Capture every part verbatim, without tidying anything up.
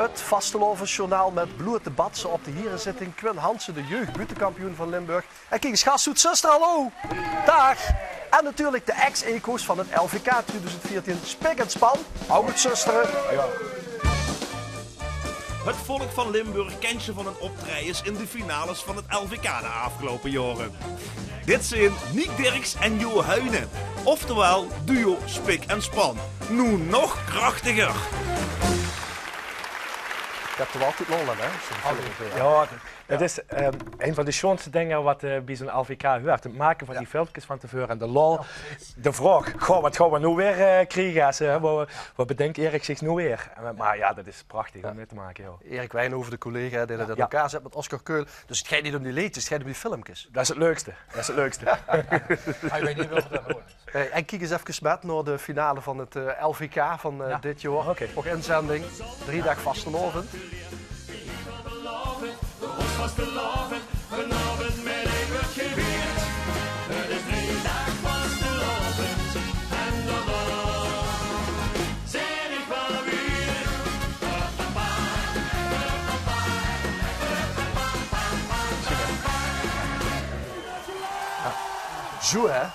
't Vastelaovesjournaal mit Bloed de Batse op de hierezitting. Quinn Hansen, de jeugdbuuttekampioen van Limburg. En kiek ins, gastehoed Zöstere, hallo! Daag! En natuurlik de ex-eco's van 't L V K twieëdoezend veertien, Spik en Span. Ouch oet Zöstere. Jao. Het volk van Limburg kent je van hun optredens in de finales van het L V K de afgelopen jaren. Dit zijn Niek Dirks en Jo Huinen, oftewel duo Spik en Span. Nu nog krachtiger. Ich höb toch altied lol aan, hè? Zo'n filmpje. Jao, det, det is, ehm, ein van de sjoonste dinger wat, eh, bie zo'n L V K huuert. Het make van die filmpjes van te veure en de lol. De vraog, goh, wat gaon we noe weer, eh, kriege? As, eh, wat, wat bedink Erik zich noe weer? En, eh, maar jao, det is prachtig om mit te make, joh. Erik Wijnhoven, de collega, dae det in elkaar zet mit Oscar Keul. Dus het geit neet om die leedjes, het geit om die filmpjes. Det is het leukste. Det is het leukste. Hey, en kiek ins efkes mit nao de finale van het, eh, L V K van, eh, dit jaor. Oké. Nog inzending. Drie daag vastelaovend. Vastelaovend, vanaovend mit uch weurt gevierd. Het is drie daag vastelaovend en daarna zeen ich waal weer. Zoe, hè?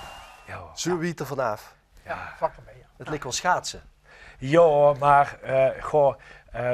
Zoe wied d'r vanaaf. Jao, vlak d'rbie, jao. Het lik waal schaatse. Jao, maar, eh, goh, eh,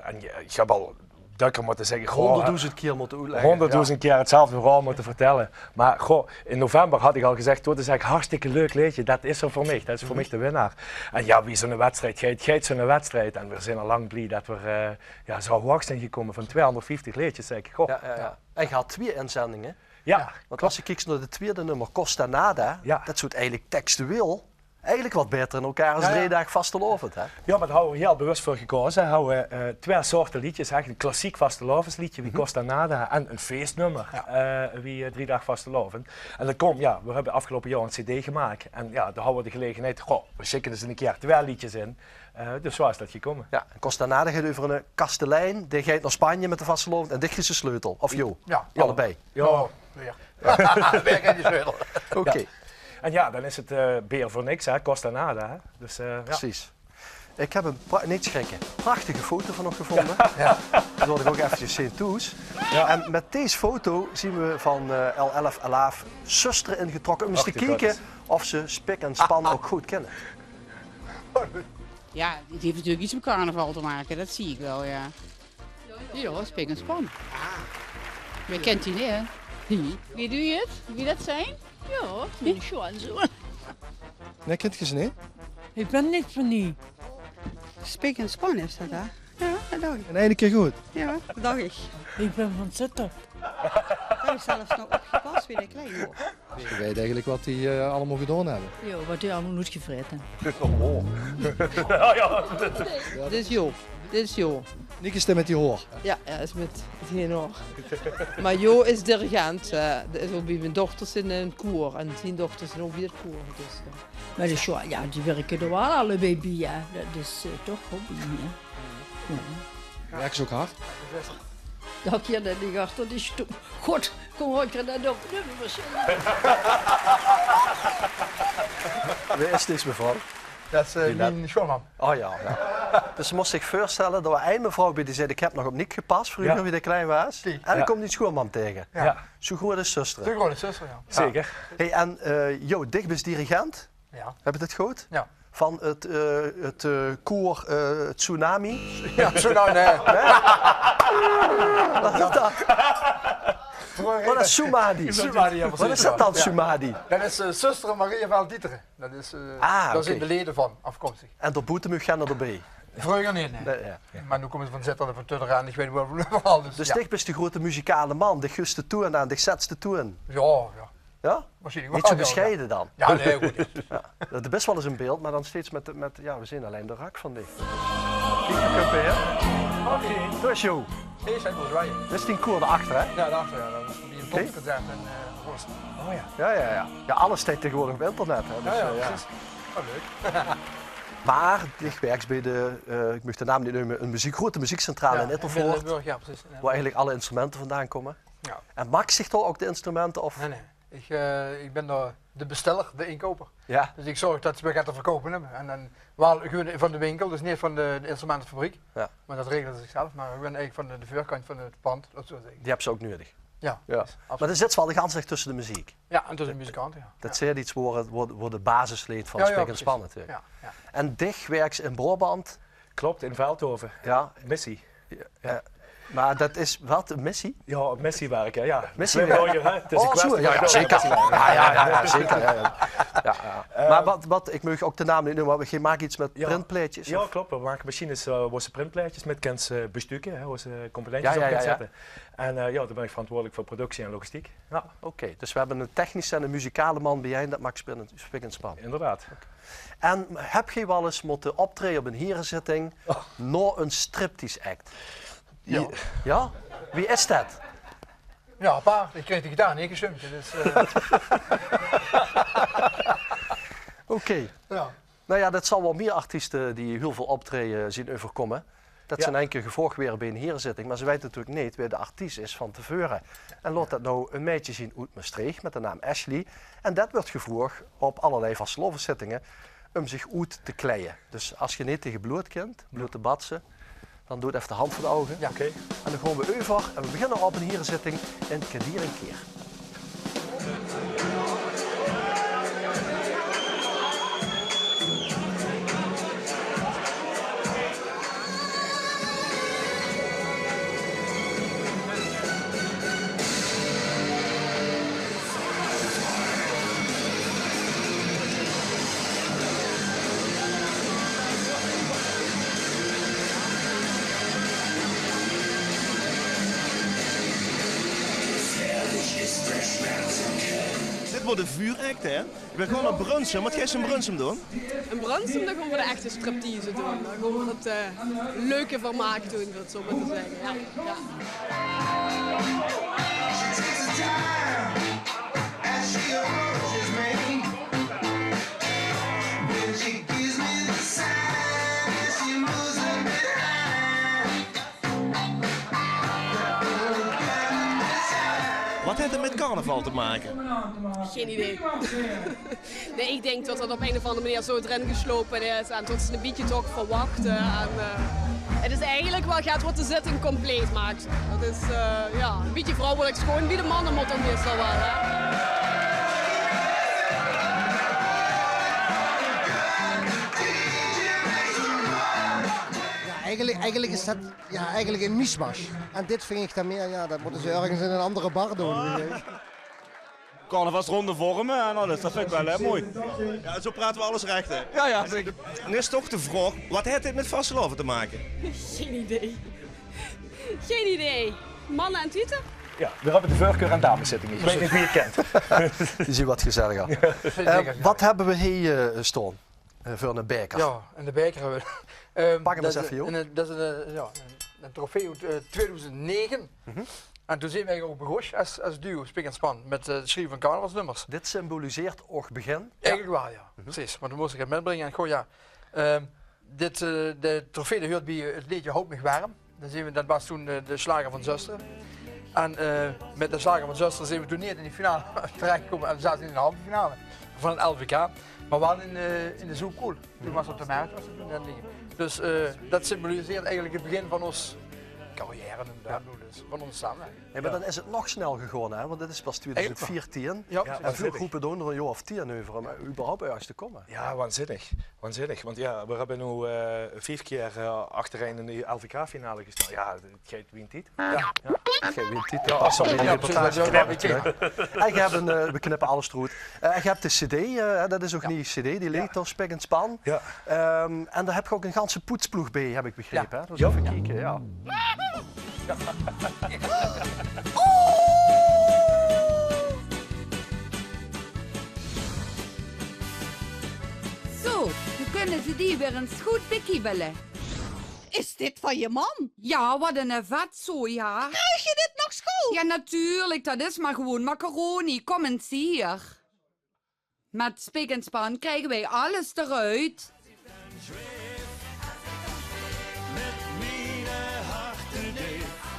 en ich höb al dökker mótte zègke, goh, hónderdoezend kier mótte oetlègke. Hónderdoezend kier hetzelfde verhaol mótte vertèlle. Maar goh, in november had ich al gezègk, det is eigelik hartstikke leuk leedje. Det is 'r veur mich. Det is veur mich de winnaar. En jao, wie zoe'n wedstrijd geit, geit zoe'n wedstrijd. En veer zeen al lang blie det veer, eh, jao, zo hoog zeen gekómme van tweehónderdvieftig leedjes, zègk ich. Goh. Jao, jao, jao. En geer had twieë inzendinge. Jao, klop. Want as se kieks nao de twieëde nummer, Costa Nada, det zoot eigelik textueel eigelik get baeter in elkaar as drie daag vastelaovend, hè? Jao, maar dao hawwe we hiel bewust veur gekaoze. Hawwe we, eh, twieë soorte leedjes, hè. Ein klassiek vastelaovesleedje, wie Costa Nada, en ein feesnummer, eh, wie, eh, drie daag vastelaovend. En det kump, jao, we höbbe afgeloupe jaor ein cd gemaak. En jao, dao hawwe we de gelegenheid, goh, we sjikke ins ein kier twieë leedjes in. Eh, dus zo is det gekómme. Jao, en Costa Nada geit euver eine, eh, kastelein, dae geit nao Spanje mit de vastelaovend en dich kriegs de sleutel. Of Jo? Jao. Allebei. Jao. Jao. Wae geit de sleutel? Oké. Jao. En jao, dan is het, eh, beer veur niks, hè. Costa Nada, hè. Dus, eh, jao. Precies. Ich höb ein pra-, neet schrikke, prachtige foto van uch gevónde. Jao. Die wil ich ouch efkes zeen thoes. Jao. En mit dees foto zeen we van, eh, L elf Alaaf Zöstere ingetrokke. Om ins te kieke of ze Spik en Span ouch good kinne. Jao, die haet natuurlik get mit carnaval te make, det zeen ich waal, jao. Jao, Spik en Span. Wae kint die neet, hè? Wie doon ze het? Wie det zeen? Jao, die is sjoon zo. Nae, kint geer ze neet? Ich bin neet van die. Spik en Span is det, hè? Jao, det dach ich. In eine kier good? Jao, det dach ich. Ich bin van Zitterd. Det höb ich zelfs nog opgepas wie ich klein waor. Geer weit eigelik wat die, eh, allemaol gedaon höbbe? Jao, wat die allemaol noeit gevrete. Dit is nog mooi. Jao, jao. Dit is Jo. Dit is Jo. Niks te mit die hoor. Jao, jao, is mit die hoor. Maar Jo is dirigent. Eh, det is ouch bie mien dochters in ein koor. En zien dochters zeen ouch bie het koor. Dus, eh. Maar det is, jao, jao, die wirke d'r waal allebei bie, hè. Det is, eh, toch hobby, hè. Jao. Wirke ze ouch hard? Jao, det is toch, god, kóm, haw ich d'r net op. Wae is dees mevrouw? Det is, eh, mien sjoonmam. Oh jao, jao. Dus ze mós zich veurstelle, d'r waor ein mevrouw bie die zag: "Ich höb nog op Niek gepas," vreuger, wie dae klein waor. En dan kump die sjoonmam taenge. Jao. Zoe groeat is Zöstere. Zoe groeat is Zöstere, jao. Zeker. Hey, en, eh, Jo, dich bis dirigent. Jao. Höb ich det good? Jao. Van het, eh, het, eh, koor, eh, Tsunami. Jao, Tsunami, nae. Wat is det? Wat is Sumadi? Sumadi, jao, precies. Wat is det dan, Sumadi? Det is, eh, Zöstere Mariaveld Dieteren. Det is, eh, dao zeen de lede van aafkomstig. En d'r boete mug geine d'rbie? Vreuger neet, nae. Nae, jao. Maar noe kómme ze van Zitterd en van Tudderen en ich weit neet wao v'r euveral, dus. Dus dich bis de groete muzikale man, dich guufs de toon aan, dich zèts de toon. Jao, jao. Jao? Neet zoe besjeie dan. Jao, nae, good. Jao, det is waal ins ein beeld, maar dan steeds mit, mit, jao, we zeen allein de rak van dich. Kiek, dao kump 'r, hè? Oké. Dao is Jo. Dit is dien koor dao achter, hè? Jao, dao achter, jao. Det is die, ein concert in, eh, Horst. Oh jao. Jao, jao, jao. Jao, alles steit taegeswoordig op internet, hè? Dus, eh, jao. Precies. Oh, leuk. Maar dich wirks bie de, eh, ich maag de naam neet neume, ein meziek, groete meziekcentrale in Ittervoort, jao, precies, jao. Wao eigelik alle instrumente vandaan kómme. Jao. En maaks dich dao ouch de instrumente, of? Nae, nae. Ich, eh, ich bin dao de bestèller, de inkouper. Jao. Dus ich zörg det ze weer get te verkoupe höbbe. En dan waal gewoon van de winkel, dus neet van de, de instrumentefabriek. Jao. Want det regele ze zichzelf, mer gewoon eigelik van de, de veurkantj van 't pandj, laot ich zo zègke. Die höbs se ouch nudig. Jao, jao. Absoluut. Mer dan zits se waal de ganse daag tösse de meziek. Jao, en tösse de muzikante, jao. Det is get waat, waat, waat de basis ligk van Spik en Span natuurlik. Jao, jao, precies. Jao, jao. En dich wirks in Braobant. Klop, in Veldhoven. Jao. Missie. Jao. Mer det is waat, ein missie? Jao, missiewerk, hè, jao. Missiewerk. Jao, jao, hè. 't Is ein kwestie van, jao, jao, zeker. Jao, jao, jao, jao, zeker. Jao, jao. Jao, jao. Eh, mer waat, waat, ich maag ouch de naam neet neume, mer geer maak get mit printplaetjes, of? Jao, klop. Veer make machines, eh, wo se printplaetjes mit kins, eh, bestuke, hè, wo se componentjes op kins zètte. Jao, jao, jao. En, eh, jao, dan bön ich verantwoordelik veur productie en logistiek. Jao. Oké, dus veer höbbe ein technische en ein muzikale man biejein, det maak Spik en, Spik en Span. Inderdaad. En höb geer waal ins mótte optraeje op ein hierezitting nao ein striptease-act? Jao. Jao? Wie is det? Jao, apart. Ich kreeg die gitaar neet gesjump. Det is, eh, Oké. Jao. Noe jao, det zal waal mieë artieste die hiel väöl optraeje zeen euverkómme. Det ze in ein kier gevraog waere bie ein hierezitting, mer ze weite natuurlik neet wae de artiest is van te veure. En laot det noe ein maedje zeen oet Mestreech mit de naam Ashley. En det wuuert gevraog op allerlei vastelaoveszittinge óm zich oet te kleie. Dus es geer neet taenge blood kint, blood te batse, dan doot effe de hand veur de ouge. Jao. Oké. En dan gaon v'r euver en v'r beginne op ein hierezitting in Kadier en Kier. Dit wuuert ein vuuract, hè? Veer gaon nao Brunssum. Waat geis se in Brunssum doon? In Brunssum, dao gaon v'r de echte striptease doon. Dao gaon v'r 't, eh, leuke vermaak doon, óm 't zo mer te zègke. Jao, jao. Waat haet 't mit carnaval te make? Gein idee. Nae, ich dink det det op ein of anger meneer zo d'rin geslope is en det ze ein bietje toch verwachte. En, eh, 't is eigelik waal get waat de zitting compleet maak. Det is, eh, jao, ein bietje vrouwelek sjoon bie de manne mót dan meistal waal, hè. Jao, eigelik, eigelik is det Jao, eigelik ein mischmasch. En dit vinj ich dan mieë, jao, det mótte ze örges in ein anger bar doon. Carnavalsronde vorme en alles, det vinj ich waal, hè, mooi. Jao, zo praote v'r alles rech, hè? Jao, jao, zeker. Dan is toch de vraog, waat haet dit mit vastelaovend te make? Gein idee. Gein idee. Manne en tieten? Jao, veer höbbe de veurkeur aan dameszittinge. Ich weit neet wie 't kint. Die zeen get gezelliger. Jao, zeker. Eh, waat höbbe v'r hie, eh, staon? Eh, veur eine baeker. Jao, en de baeker höbbe v'r. Ehm, Pak 'm ins effe, joh. Det is ein, eh, jao, ein, ein trofee oet, eh, twiedoezend nege. En toen zeen v'r eigelik ouch begós es, es duo, Spik en Span, mit, eh, 't sjrieve van carnavalsnummers. Dit symboliseert ouch begin. Eigelik waal, jao. Precies, want v'r móste 't mitbringe en goh, jao. Ehm, dit, eh, de trofee, dae huuert bie, eh, 't leedje Houd mich werm. Dan zeen v'r, det waas toen de, de sjlager van Zöstere. En, eh, mit de sjlager van Zöstere zeen v'r toen neet in de finale terechgekómme en v'r zaote in de halve finale van 't L V K. Mer waal in, eh, in de Zoepkoel. Toen waas op de Mert, waas 't toen, det ligke. Dus, eh, det symboliseert eigelik 't begin van ós carrière, noem det mer, dus van ós same. Jao, mer dan is 't nog snel gegaon, hè? Want dit is pas twiedoezend veertien. Jao, precies. En väöl groepe doon d'r ein jaor of tien euver óm überhaupt örges te kómme. Jao, waanzinnig. Waanzinnig, want jao, veer höbbe noe, eh, vief kier, eh, achterein in de L V K-finale gestaon. Jao, 't geit wie ein tied. Jao, jao. 't Geit wie ein tied. Jao, absoluut. Jao, precies. En geer höb ein, eh, veer knippe alles d'roet. Eh, en geer höb de cd, eh, det is ouch neet ein cd, die ligk dao, Spik en Span. Jao. Ehm, en dao höb geer ouch ein ganse poetsploeg bie, höb ich begrepe, hè? Jao. Effe kieke, jao. Zo, noe kónne ze die weer ins good bekiebele. Is dit van je man? Jao, wat ein vet zo, jao. Krijg je dit nog schoon? Jao, natuurlik, det is mer gewoon macaroni. Kóm ins hie. Mit Spik en Span kriege veer alles d'roet.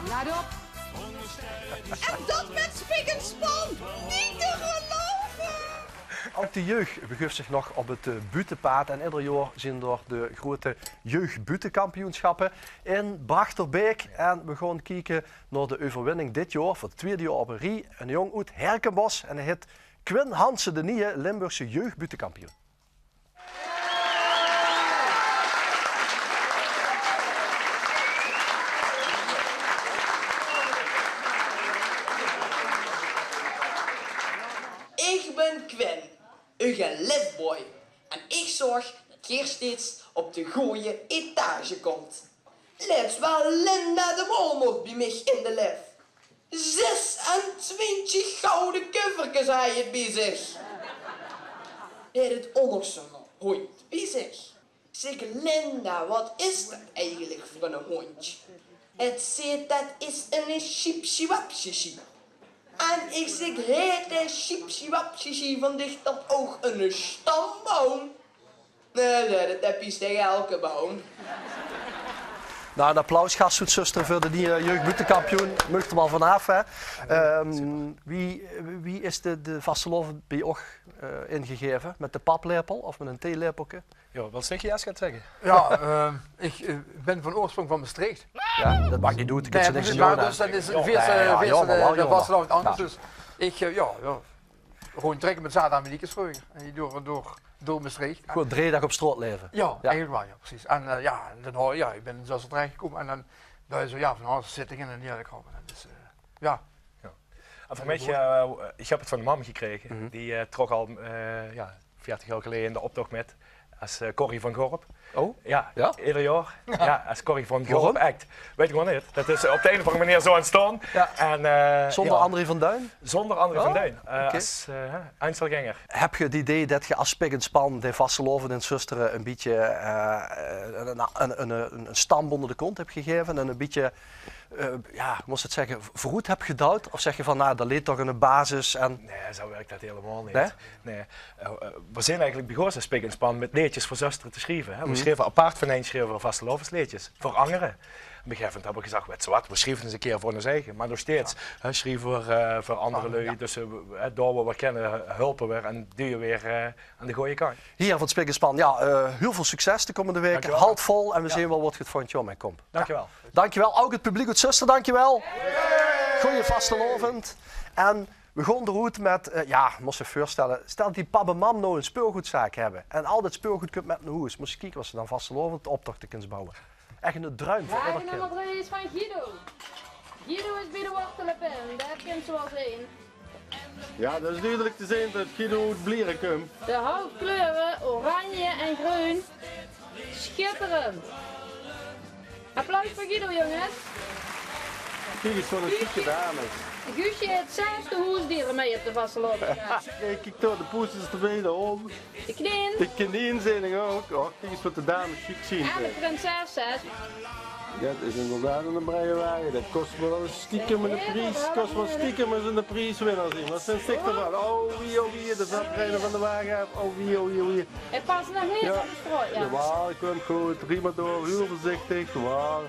Let op. En det mit Spik en Span. Neet te geluive. De jeug beguf zich nog op het eh, buutepaad en ieder jaor zien d'r de grote jeugbuuttekampioenschappen in Brachterbeek. En we gaon kieke nao de euverwinning dit jaor, veur 't twiede jaor op 'n rie. Een jong oet Herkenbosch en hae hit Quinn Hansen, de nieje Limburgse jeugbuuttekampioen. Ich bin Quinn, eur liftboy, en ich zörg det geer steeds op de gooje etage kump. Lets waas Linda de Mol nog bie mich in de lift. Zesentwintig gouwe kufferkes haaj 't bie zich. Haaj 't ónderste hóndj bie zich. Zèk, Linda, waat is det eigelik veur eine hóndj? 't Zeet: det is eine sjipsjiwapsjisji. En ich zèk: haet dae sjipsjiwapsjisji van dich dan ouch eine sjtamboum? Nae, zaet 't, det piest taenge elke boum. Nou, een applaus, gaste oet Zöstere, veur de nieje jeugbuuttekampioen. Maag d'r waal vanaaf, hè. Ehm, wie, wie is de, de vastelaovend bie óg eh, ingegaeve? Mit de paplepel of mit een theelepelke? Jao, wils dich ieës get zègke? Jao, eh, ich eh, bin van oorsprong van Mestreech. Jao, det maak neet oet, ich höb ze niks aan gedaon, hè. Dus det is, jao, vastelaovend is anders. Dus ich, eh, jao, jao. Gewoon trèkke mit Zuid-Amerika's vreuger. En die door, door, door Mestreech. Gewoon drie daag op straot laeve. Jao, eigelik waal, jao, precies. En eh, jao, en dan, jao, ich bin in Zöstere terechgekómme en dan, dao is d'r, jao, van alles, zittinge en die hele kraom. En det is, eh, jao. Jao. En veur mich, eh, ich höb 't van de mam gekrege. Die eh, trok al eh, jao, veertig jaor geleje in de optoch mit es eh, Corrie van Gorp. Oh? Jao, ieder jaor. Jao, es Corrie van Gorp act. Weit ich gewoen neet. Det is eh, op de ein of anger meneer zo óntstange. Jao. En eh, zónger André van Duin? Zónger André van Duin. Eh, es eh, einzelgänger. Höb geer 't idee det geer es Spik en Span de vastelaovend in Zöstere een bietje eh, een, een, een, een stamp ónger de kont höb gegaeve en een bietje eh, jao, mós 't zègke, veuroet höb gedouwd? Of zèk geer van, nou, d'r leet toch 'n basis en... Nae, zo wirk det hielemaol neet. Nae? Nae. Eh, eh, we zien eigelik begós es Spik en Span mit leedjes veur Zöstere te sjrieve, hè. We sjreve apaart van ein sjreve we vastelaovesleedjes veur angere. Op 'n gegaeve moment höbbe we gezag: wèt geer waat, we sjrieve ins 'ne kier veur ós eige. Mer nog steeds, hè, sjrieve we eh, veur anger lui. Dus eh, we- hè, dao wo we kinne, hulpe we en duie we eh, aan de gooje kantj. Hie van Spik en Span, jao, eh, hiel väöl succes de kómmende waeke. Dankjewel. Haoj vol en we zien waal wo 't volgend jaor mit kump. Dankjewel. Dankjewel. Ouch 't publiek oet Zöstere, dankjewel. Gooj vastelaovend. En we gaon d'roet mit, eh, jao, mós se veurstelle, stel det pap en mam noe 'n speulgoodzaak höbbe en al det speulgood kump mit nao hoes. Mós se kieke waat se dan vastelaovend optoch kins bouwe. Ech 'ne druim veur eder kind. Vraag nummer drie is van Guido. Guido is bie de wortelepin, det kins se waal zeen. Jao, det is dudelik te zeen det Guido oet Blieren kump. De houdkleure oranje en greun. Sjitterend. Applaus veur Guido, jónges. Kiek ins, waat 'n sjieke dames. Guusje haet zelfs de hoesdiere mei op de vastelaovend. Kiek, kiek dao, de poes is d'rbie, de hóndj. De knien. De knien zeen ich ouch. Och, kiek ins waat de dames sjiek zien. En de prinses, hè. Det is inderdaad 'ne breie wage. Det kós waal stiekem 'ne pries, kós waal stiekem ins 'ne prieswinnaar zien. Waat vinjs dich d'rvan? Oh wee, oh wee, de veldreiner van de wage aaf. Oh wee, oh wee, oh wee. Hae pas nog neet op de straot, jao. Jawaal, kump good. Rie mer door, hiel veurzichtig. Jawaal.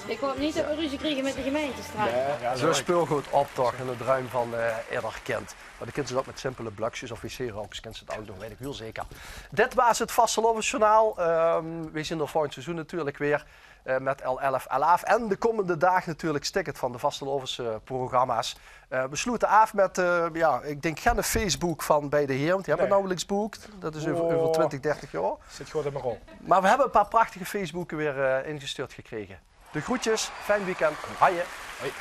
Ich haop neet det we ruzie kriege mit de gemeintestraot. Nae, zoe'n speulgoodoptoch, 'ne druim van eh, eder kind. Mer dan kins se det ouch mit simpele blöksjes of wc-rolkes kins se det ouch doon, weit ich hiel zeker. Dit waas 't Vastelaovesjournaal. Ehm, we zien d'r volgend seizoen natuurlik weer eh, mit L elf Alaaf. En de kómmende daag natuurlik stik 't van de vastelaovesprogramma's. Eh, we sloete aaf mit, eh, jao, ich dink gein Facebook van Beide Here, want die höbbe we nauweliks boek. Det is euver, euver twintig, dertig jaor. Zit good in mien rol. Mer we höbbe 'n paar prachtige Facebooke weer eh, ingestuurd gekrege. De groetjes, fijn weekend. Haje. Hoi.